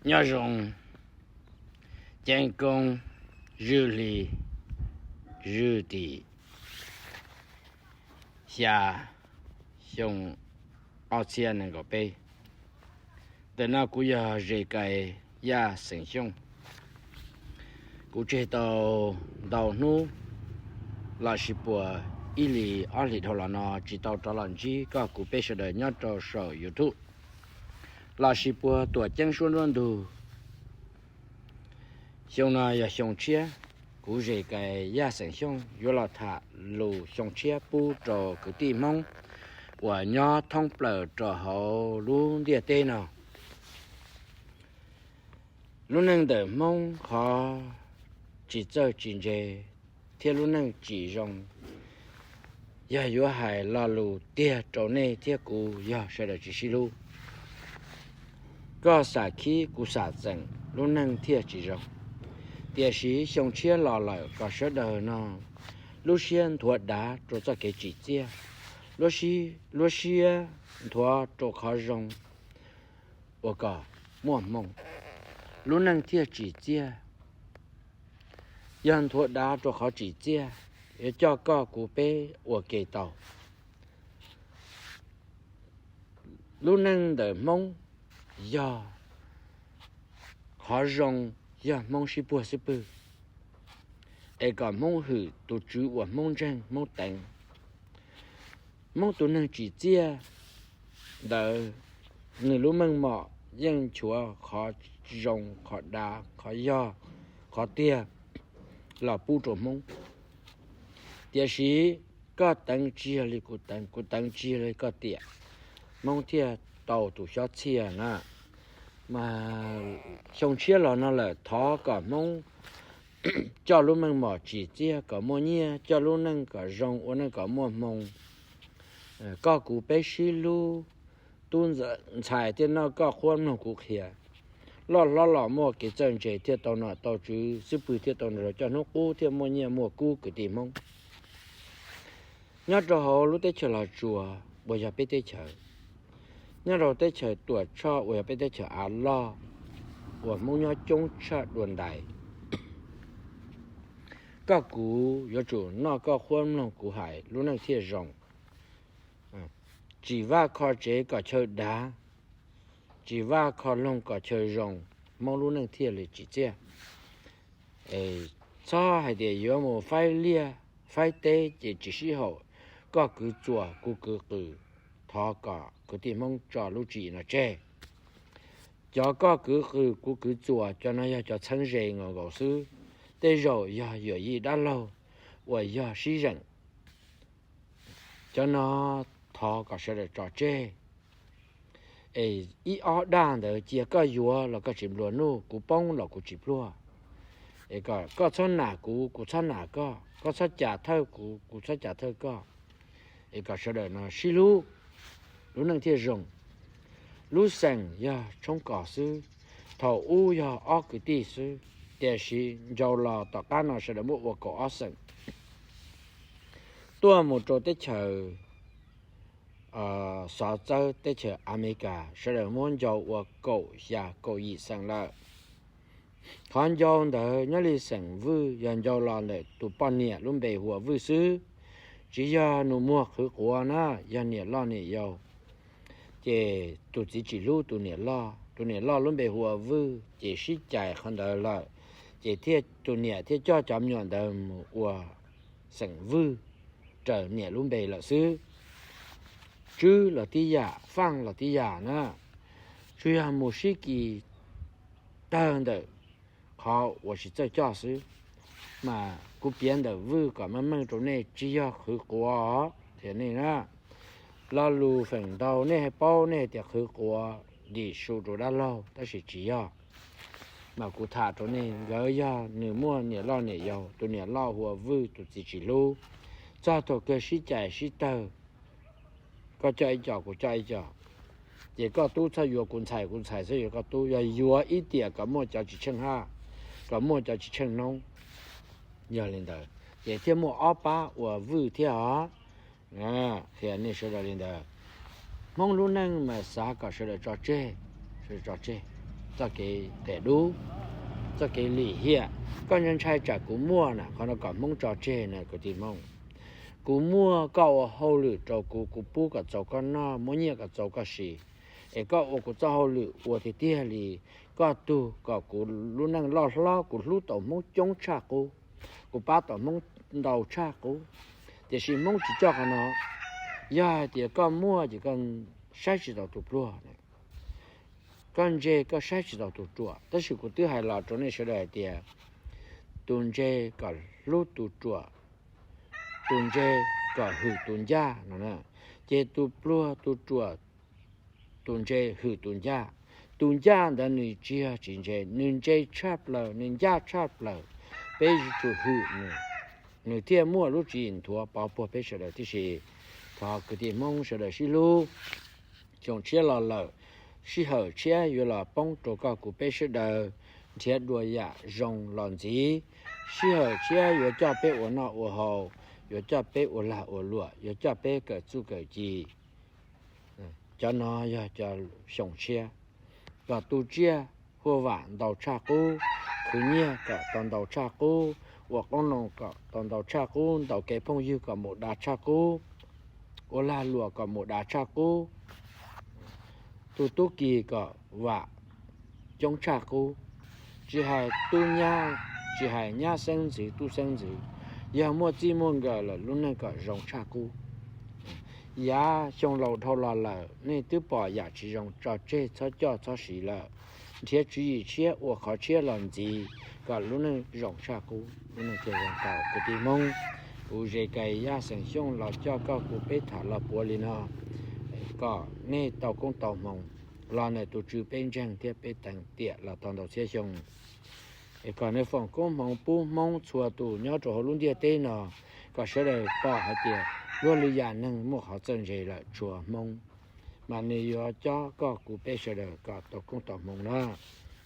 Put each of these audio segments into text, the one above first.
Nyob zoo, ceeb koob, zwj hli, zwj tim, xya xyoo ob txhiab nees nkaum peb. Ntawm no kuv yog Zes Kais Yaj xeem Xyooj. Kuv tseg tau ntau hnub los sis puas ib hlis ob hlis dhau los no tsis tau rov los ntsib koj kuv peb sawv daws nyob rau saum YouTube los sis puas tuam ceeb suab nruab ntug. Xyoo no yog xyoo tshiab, kuv Zes Kais Yaj xeem Xyooj yuav los tham lus xyoo tshiab pub rau kwv tij Hmoob uas nyob thoob plaws rau hauv lub ntiaj teb no. Lub neej ntawm Hmoob qhov tsis txawj tsis ntse thiab lub neej tsis zoo, yog yuav hais lo lus tiag rau nej thiab kuv yog sawv daws tsis sib hlub. Koj xam khib kuv xam txeem lub neej thiaj tsis zoo. Tiam sis xyoo tshiab los lawm kom sawv daws no lub siab nthuav dav rau txoj kev tsim txiaj, lub siab nthuav rau qhov zoo uas kom muaj hmoo, lub neej thiaj tsim txiaj. Yog nthuav dav rau qhov tsim txiaj, yuav coj koj kuv peb ua ke tau. Lub neej ntawm Hmoob yog qhov zoo, yog Hmoob sib puag xwb pwg, es kom Hmoob hwm tus Tswv uas Hmoob ntseeg Hmoob teev. Hmoob tus neeg tsim txiaj ntawd, nws lub meej mom yeej nchuav qhov zoo, qhov dav, qhov yog, qhov tiag los pub rau Hmoob. Tiam sis koj teev tsis yog li kuv teev, kuv teev tsis yog li koj tiam, Hmoob thiaj tau tus xyob txhiaj na. Mas xyoo tshiab los no lawm, thov kom Hmoob coj lub meej mom tsim txiaj kom muaj nyiaj, coj lub neej kom zoo, ua neej kom muaj hmoo. Koj kuv peb sib hlub, tub ntxhais thiaj noj koj qhuab mloog kuv qhia. Loj hlob los muaj kev txawj ntse thiaj tau nom tau tswv xwb pwg, thiaj tau nrog coj hnub qub thiaj muaj nyiaj muaj kub kwv tij Hmoob. Nyob rau hauv lub teb chaws Los Tsuas uas yog peb teb chaws, nyob rau teb chaws Tuam Tshoj uas yog peb teb chaws av loj, uas Hmoob nyob coob tshaj dua ntais, koj kuv yuav tsum noj koj qhuab mloog kuv hais lub neej thiaj zoo. Tsis vaj kho tsev kom chaw dav, tsis vaj kho loog kom chaw zoo, Hmoob lub neej thiaj li tsim txiaj. Txhob hais tias yuav mus faib liaj faib teb ces tsis sib haum, koj kwv txuas kuv kwv qws. Thov kom kwv tij Hmoob tso lub tswv yim no tseg. Cov koj kwv qws kuv kwv txuas, cov no yog cov txheeb ze nkaus nkaus xwb, tej zaum yog yawm yij dab laug uas yog sib zeem. Cov no thov kom sawv daws tso tseg. Es ib ob daj ntawd cia koj yuav los koj tsis nplua nuj, kuv poob los kuv tsis pluag. Es kom koj txhob nam kuv, kuv txhob nam koj, koj txhob cas thawj kuv, kuv txhob cas thawj koj. Es kom sawv daws no sib hlub, lub neej thiaj zoo. Lub xeem yog Tshoob Kos xwb, thaum ub yog ob kwv tij xwb, tiam sis ncaus los tom qab no sawv daws muab ua kaum ob xeem. Tuaj mus rau teb chaws xov txawb teb chaws Amelikas sawv daws muab ncau ua kaum xya kaum yim xeem lawm. Qhov ncau ntawd nyob li xeem Vwj yog ncau los ntawm tus poj niam lub npe hu ua Vwj xwb, tsis yog nus muag qhwv quav na, yog niam loj niam yau. Ces tus txiv tsis hlub tus niam loj, tus niam loj lub npe hu ua Vwj ces sib cais qhov ntawd lawm, ces thiaj tus niam thiaj coj cov me nyuam ntawd mus ua xeem Vwj raws niam lub npe lawm xwb. Tswb los tib yam, Faaj los tib yam na, tsuas yog mus sib kis tawg ntawm qhov uas tsis txawj coj xwb. Mas kuv piav ntawm Vwj kom meej meej rau nej, tsis yog qhwv quav tias nej na. Lo lus feem ntau nej paub, nej hais tias qhwv quav dim su rau dab laug, tab sis tsis yog. Mas kuv tham rau nej, nkawd yog nws muaj niam loj niam yau, tus niam loj hu ua Vwj, tus txiv tsis hlub. Txog thaum kawg sib cais sib tawg, koj coj ib co kuv coj ib co, ces koj tub txhob yuav kuv ntxhais, kuv ntxhais txhob yuav koj tub, yog yuav ib tiam kom muaj cov tsis tsheej haj, kom muaj cov tsis tsheej noob. Yog li ntawd ces thiaj muaj ob pab ua Vwj thiab os. Qhia nej sawv daws li ntawd. Hmoob lub neej mas xav kom sawv daws tso tseg, sawv daws tso tseg. txoj kev qias dub, txoj kev lim hiam. Koj ntshai ntshai tsam kuv muaj na, qhov no kom Hmoob tso tseg na kwv tij Hmoob. Kuv muaj koj ua hauj lwm rau kuv, kuv pub kom txaus koj noj, muab nyiaj kom txaus koj siv, es koj ua kuv txoj hauj lwm ua tiag tiag li. Koj tug kom kuv lub neej loj hlob, kuv hlub tau Hmoob coob tshaj qub, kuv pab tau Hmoob ntau tshaj qub. Tiam sis Hmoob tsis coj qhov no. Yog hais tias koj muaj ces koj saib tsis taus tus pluag, koj ntse koj saib tsis taus tus ruam. Tab sis kuv twb hais los rau nej sawv daws hais tias tus ntse kom hlub tus ruam, tus ntse kom hwm tus ncaj no. Ces tus pluag tus ruam, tus ntse hwm tus ncaj. Tus ncaj ntawd nws tsis yog tsis ntse, nws ntse tshaj plaws, nws ncaj tshaj plaws. Peb yuav tsum hwm nws, nws thiaj muaj lub tswv yim nthuav pov puag peb sawv daws tib si. Thov kwv tij Hmoob sawv daws sib hlub. Xyoo tshiab los lawm, sij hawm tshiab yuav los poob rau koj kuv peb sawv daws nrhiav dua yam zoo los ntxiv. Sij hawm tshiab yuav coj peb ua noj ua haus, yuav coj peb ua lag ua luam, yuav coj peb kawm txuj kawm ci. Cov no yog cov xyoo tshiab, kom tu tsiaj huaj vam ntau tshaj qub, khwv nyiaj kom tau ntau tshaj qub, ua qoob loo kom tau ntau tshaj qub, ntaus kev phooj ywg kom mus dav tshaj qub, ua lag luam kom mus dav tshaj qub, tu tub ki kom vam coob tshaj qub. Tsis hais tub nyab, tsis hais nyab xeeb ntxwv tub xeeb ntxwv, yog muaj txij muaj nkawm lawm lub neej kom zoo tshaj qub. Yav xyoo laus dhau los lawm, nej twb pom yam tsis zoo tso tseg txhob coj txhob siv lawm. Nrhiav tswv yim tshiab ua qhov tshiab los ntxiv kom lub neej zoo tshaj qub, lub neej thiaj zoo tau kwv tij Hmoob. Kuv Zes Kais Yaj xeem Xyooj los coj koj kuv peb tham los puav li no, kom nej tau koob tau hmoov, los ntawm tus Tswv peb ntseeg thiab peb teev tiam los tau ntau txhiab xyoo. Es kom nws foom koob hmoov pub Hmoob txhua tus nyob rau hauv lub ntiaj teb no, kom sawv daws pom hais tias luag lwm yam neeg muaj qhov txawj ntse lawm tshuav Hmoob, mas nws yuav cob koj kuv peb sawv daws kom tau koob tau hmoov na.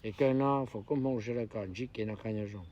Es kawg no foom koob hmoov sawv daws kom ntsib kev noj qab nyob zoo.